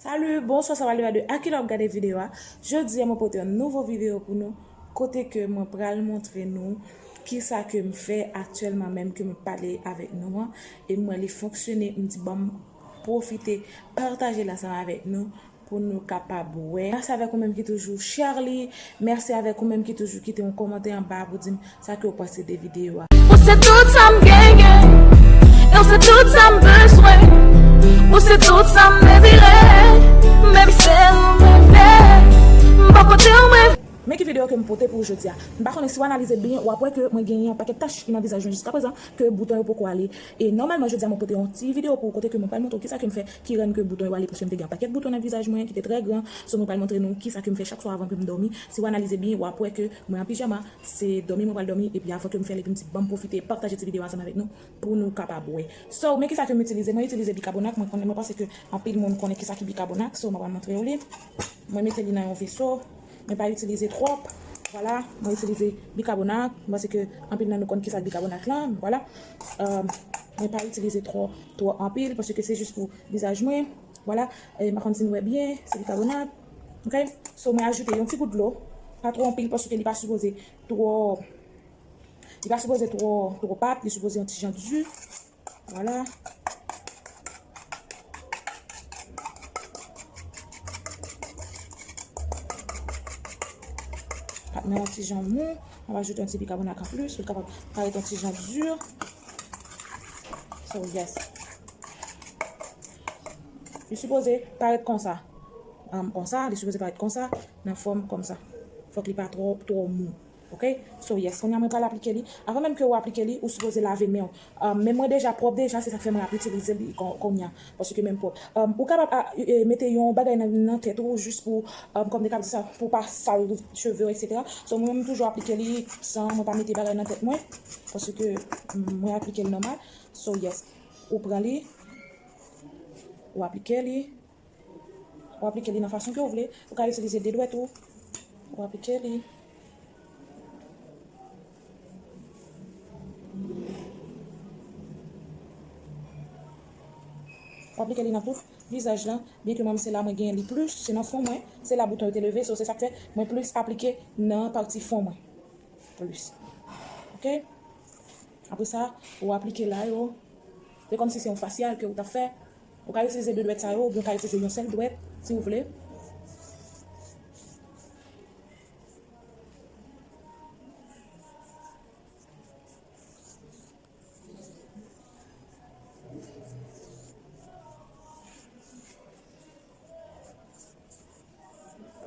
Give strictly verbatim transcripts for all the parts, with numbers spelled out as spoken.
Salut, bonsoir, sa va, li va de a ki lè w ap gade videyo a. Jodi a, mwen pote yon nouvo videyo pou nou, kote ke mwen pral montre nou kisa ke m fè aktyèlman menm ke m ap pale avèk nou an, e m wè li fonksyone, m di ban m pwofite pataje l ansanm avèk nou pou nou kapab wè. Mèsi avèk ou menm ki toujou share li, mèsi avèk ou menm ki toujou kite yon kòmantè anba pou di m sa ke w panse de videyo a. Ou se tout sa m genyen, e w se tout sa m bezwen. Ou se tout sa m dezire, menm sèl ou m reve. M bò kote w mwen. Men ki videyo ke m pote pou ou jodi a. M pa konnen si w analize byen, w ap wè ke mwen genyen yon pakèt tach ki nan vizaj mwen jiskaprezan, ke bouton yo poko ale. E nòmalman, jodi a, mwen pote yon ti videyo pou ou kote ke mwen pral montre w kisa ke m fè ki rann ke bouton yo ale, paske m te gen yon pakèt bouton nan vizaj mwen ki te trè gran. So, mwen pral montre nou kisa ke m fè chak swa avan ke m dòmi. Si w analize byen, w ap wè ke mwen an pijama, se dòmi mwen pral dòmi, epi avan ke m fè l, epi m di, ban m pwofite pataje ti videyo ansanm avèk nou pou nou kapab wè. So, men kisa ke m itilize? Mwen itilize bikabonat, mwen konnen, mwen panse ke anpil moun konnen kisa ki bikabonat, so, mwen pral montre yo li. Mwen mete li nan yon veso, mwen pa itilize twòp, vwala, mwen itilize bikabonat, mwen panse ke anpil nan nou konn kisa k bikabonat lan, vwala. Euh, mwen pa itilize twò, twò anpil, paske se jis pou vizaj mwen, vwala. E m pa konn si nou wè byen, se bikabonat, ok? So, mwen ajoute yon ti gout dlo, pa twò anpil, paske li pa sipoze twò, li pa sipoze twò, twò pat, li sipoze yon ti jan di. Vwala. Pat mwen yon ti jan mou. Mwen va ajoute yon ti bikabonat an plis pou l kapab parèt yon ti jan di. So, yes. Li sipoze parèt konsa. Um, konsa, li sipoze parèt konsa, nan fòm konsa. Fòk li pa twò, twò mou. Ok? So, yes, kounye a mwen pral aplike li. Avan menm ke w aplike li, ou sipoze lave men w. Um, men mwen deja pwòp deja, se sa k fè mwen ap itilize li kon-, kounye a. Paske men m pwòp. Um, ou kapab a, e, mete yon bagay nan, nan tèt ou jis pou, um, kòm te ka di sa, pou pa sal cheve w, etsetera. So, mwen menm toujou aplike li san mwen pa mete bagay nan tèt mwen. Paske, mm, mwen aplike l nòmal. So, yes. Ou pran li. Ou aplike li. Ou aplike li nan fason ke w vle. Ou ka itilize de dwèt ou. Ou aplike li. Ou aplike li nan tout vizaj lan. Byenke mwen, se la mwen genyen li plis. Se nan fon mwen. Se la bouton yo te leve. So, se sa k fè mwen plis aplike nan pati fon mwen. Plis. Ok? Apre sa, ou aplike la yo. Se kòmsi se yon fasyal ke ou t ap fè. Ou ka itilize de dwèt sa yo, oubyen ou ka itilize yon sèl dwèt, si w vle.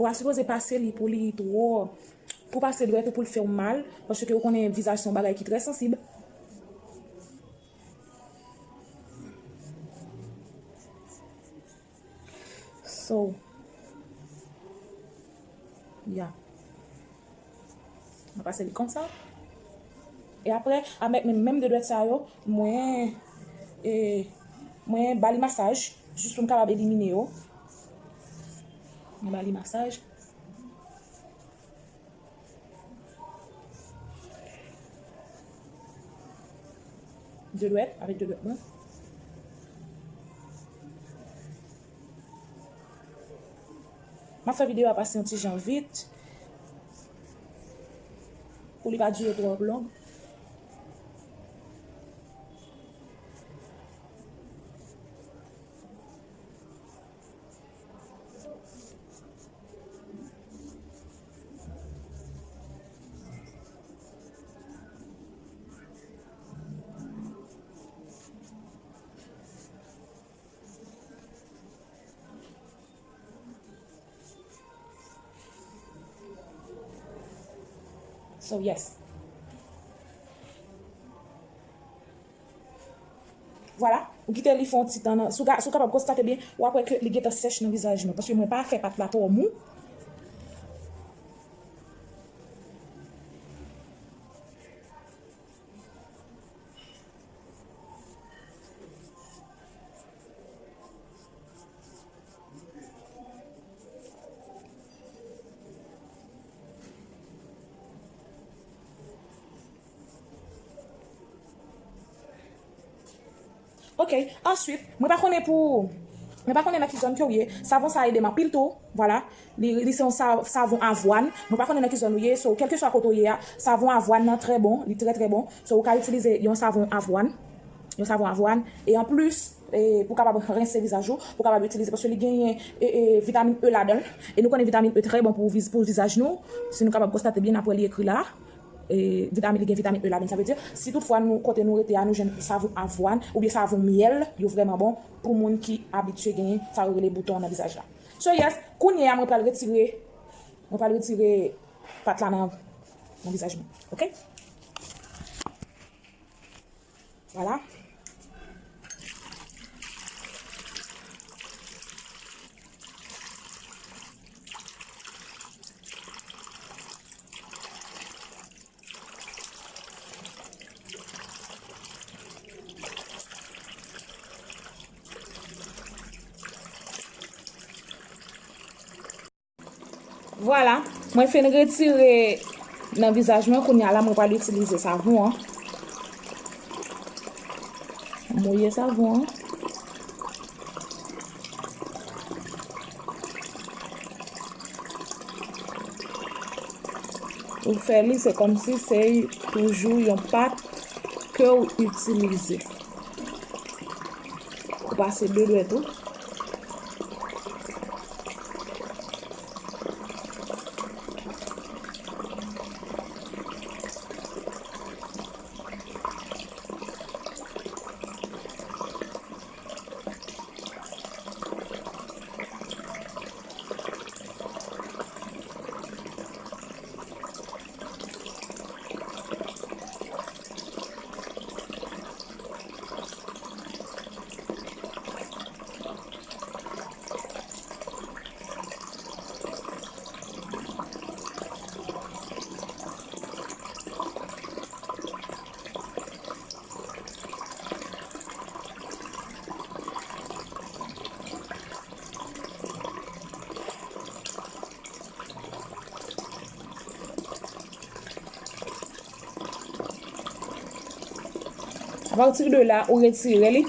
Ou pa sipoze pase li pou li twò, pou pase dwèt ou pou l fè w mal, paske ou konnen vizaj se yon bagay ki trè sansib. So, yeah. Mwen pase li konsa. E apre, avèk menm, menm de dwèt sa yo, mwen, e, mwen ba li masaj, jis pou m kapab elimine yo. Mwen ba li masaj. De dwèt, avèk de dwèt mwen. M ap fè videyo a pase yon ti jan vit. Pou li pa dire twò long. So, yes. Vwala, ou kite li fè yon ti tan nan, si w ka, si w kapab konstate byen, w ap wè ke li gentan sèch nan vizaj mwen, paske mwen pa fè pat la twò mou. Ok, answit, mwen pa konnen pou Mwen pa konnen nan ki zòn ke w ye. Savon sa ede m anpil tou. Vwala. Li, li se yon sa-, savon avwàn. Mwen pa konnen nan ki zòn ou ye. So, kèlkeswa kote w ye a, savon avwàn nan trè bon. Li trè, trè bon. So, ou ka itilize yon savon avwàn. Yon savon avwàn. E anplis, e, pou w kapab rense vizaj ou, pou w kapab itilize, paske li genyen, e, e, vitamin E ladan l. E nou konnen vitamin E trè bon pou viz-, pou vizaj nou. Si nou kapab konstate byen, n ap wè li ekri la. E, vitamin, li gen vitamin E ladan l. Sa vle di, si toutfwa nou, kote nou rete a, nou jwenn savon avwàn oubyen savon myèl, yo vrèman bon pou moun ki abitye genyen sa yo rele bouton nan vizaj la. So, yes, kounye a, mwen pral retire, mwen pral retire pat la nan, nan vizaj mwen. Oke? Vwala. Vwala, mwen fin retire nan vizaj mwen, kounye a la mwen pral itilize savon an. Mouye savon an. Ou fè li, se kòmsi se toujou yon pat ke w itilize. Ou pase de dwèt ou. Apati de la, ou retire li.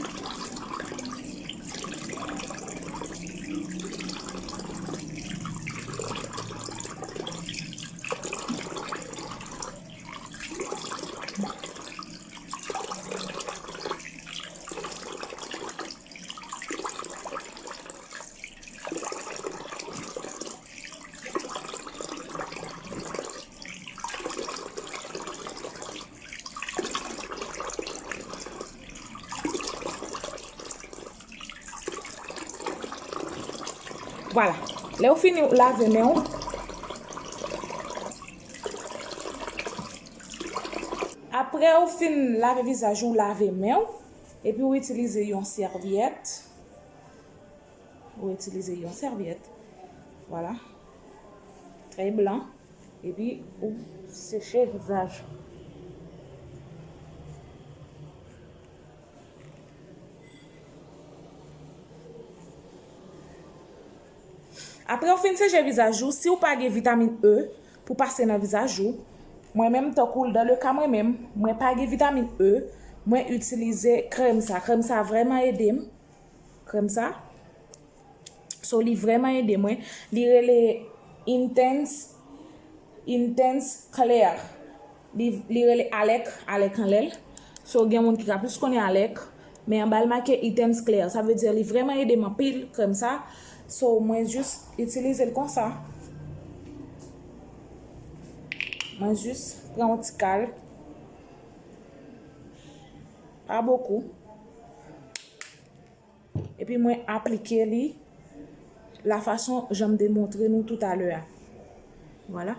Vwala. Lè w fini lave men w, apre w fin lave vizaj ou, lave men w, epi w itilize yon sèvyèt. Ou itilize yon sèvyèt. Vwala. Trè blan. Epi ou seche vizaj ou. Apre ou fin seche vizaj ou, si ou pa gen vitamin E pou pase nan vizaj ou, mwen menm tankou dan le ka mwen menm, mwen pa gen vitamin E, mwen itilize krèm sa. Krèm sa vrèman ede m. Krèm sa. So, li vrèman ede mwen. Li rele Intense, Intense Clear. Li, li rele Alec, Alec anlè l. So, gen moun ki ka plis konnen Alec. Men anba l make Intense Clear. Sa vle di li vrèman ede m anpil, krèm sa. So, mwen jis itilize l konsa. Mwen jis pran yon ti kal. Pa bokou. Epi mwen aplike li la fason jan m te montre nou toutalè a. Vwala.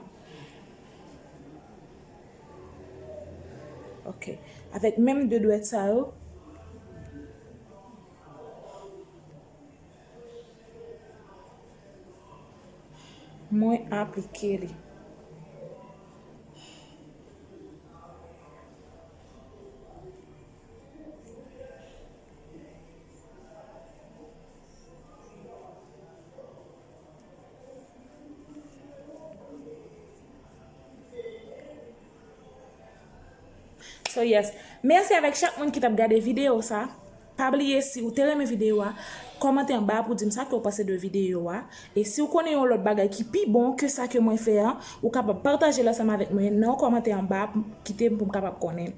Ok. Avèk menm de dwèt sa yo, mwen aplike li. So, yes. Mèsi avèk chak moun ki t ap gade videyo sa. Pa bliye, si ou te renmen videyo a, kòmante anba pou di m sa ke w panse de videyo a. E si w konnen yon lòt bagay ki pi bon ke sa ke mwen fè an, ou kapab pataje l ansanm avèk mwen nan yon kòmantè anba, kite m pou m kapab konnen.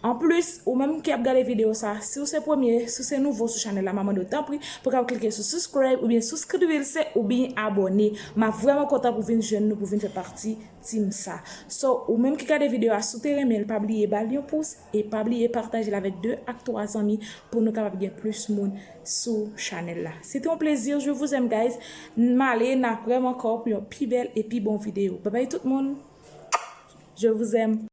Anplis, ou menm ki ap gade videyo sa, si w se premye, si w se nouvo sou chanèl la, m ap mande w tanpri pou w kapab klike sou subscribe oubyen subscribe oubyen abòne. M ap vrèman kontan pou vin jwenn nou, pou vin fè pati team sa. So, ou menm ki gade videyo a, si w te renmen l, pa bliye ba l yon pous e pa bliye pataje l avèk de ak twa zanmi pou nou kapab gen plis moun sou chanèl la. Se te yon plezi, je vous aime, guys. M ale, n ap wè m ankò pou yon pi bèl e pi bon videyo. Bye bye tout moun. Je vous aime.